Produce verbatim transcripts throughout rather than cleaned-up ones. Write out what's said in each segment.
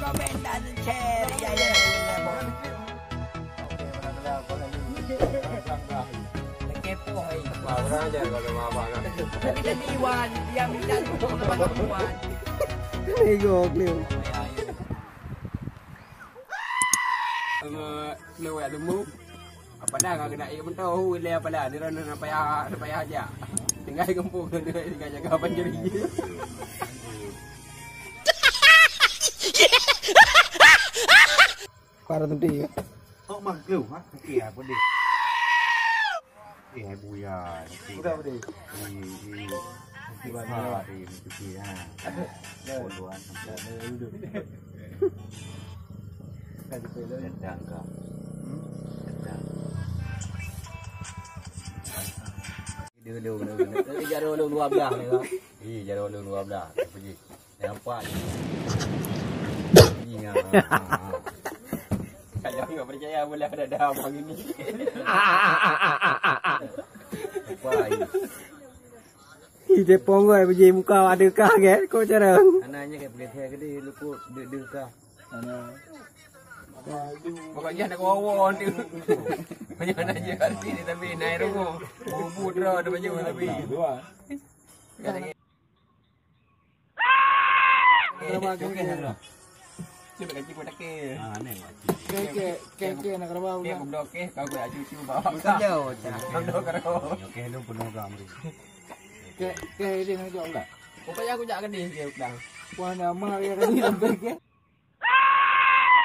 Komen dan share, ya, ya, ya, ya. Kepo, hai. Wah, kurang ajar kalau sama abang, kan? Tapi tadi Wan, dia minta untuk teman Wan. Ini gok ni. Ya, ya. Sama lewat lemu. Apa dah kau kena air mentah, oh, ilai apa dah? Dia orang nak payah, nak payah aja. Tinggal di kampung tu, dia tinggal jaga panjang. Para tadi ya. Oh, mak lu, ha? Okey, apa dia? Eh, hai buya. Udah, udah. Ih, ih. Okey, ha, ih, okey, ha. Dah. Bodohan. Dah, dah, duduk. Dah, dah, dah. Datang kau. Hmm? Datang. Dulu, dulu, dulu. Eh, jarum dua belah ni, kau. Ih, jarum dua belah. Pergi. Nampak. Iya. Kalau nggak percaya, boleh ada dah abang ini. Nampak. Ih, dia ponggol biji muka ada kah, ke? Kok cara? Anaknya kayak boleh saya gede, lu kok dek-dek kah? Pokoknya nak wawa tu. Macam mana je arti ni, tapi naik rumah. Bubu draw ada baju tapi. Dua. Kenapa kau kena draw? Cuba kaji pun tak ke. Ah, ni. Ke, ke, ke, ke, nak kenapa? Ke, budak ke, kau kena cucu bawa. Bukan jauh. Budak kau. Okey, lu penuh gambar. Ke, ke, dia nak jawab tak? Pokoknya aku jak ke dia, dia bilang. Wah, nama dia tadi sampai ke?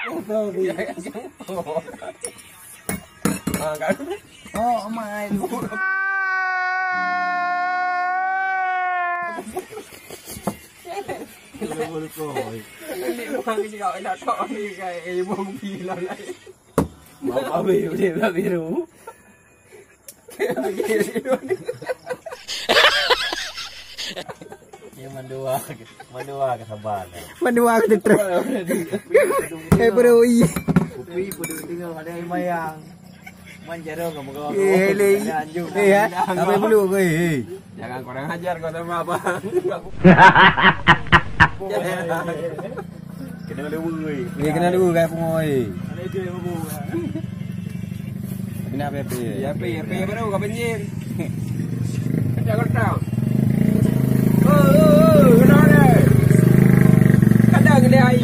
Oh, sorry. Ah, kan? Oh, my. Ini bukan kecil kau, nak tak ambil kai, eh, bong bilang lain. Mau ambil, boleh ambil tu. Ya, mandua, mandua ke sabar. Mandua ke tetrek. Eh, bro, ih. Kupi pun tengok ada yang mayang. Man jaro kamu kau. Eh, lei. Ada anjung. Eh, ya. Sampai bulu kau, eh. Jangan kurang ajar kau sama abang. Kena dua, weh. Eh, kena dua, kan, pungo, eh. Kena apa, apa? Ya, apa, apa, apa, baru kau banjir. Ada kau tahu? Oh, oh, oh, kena ada. Ada kena air.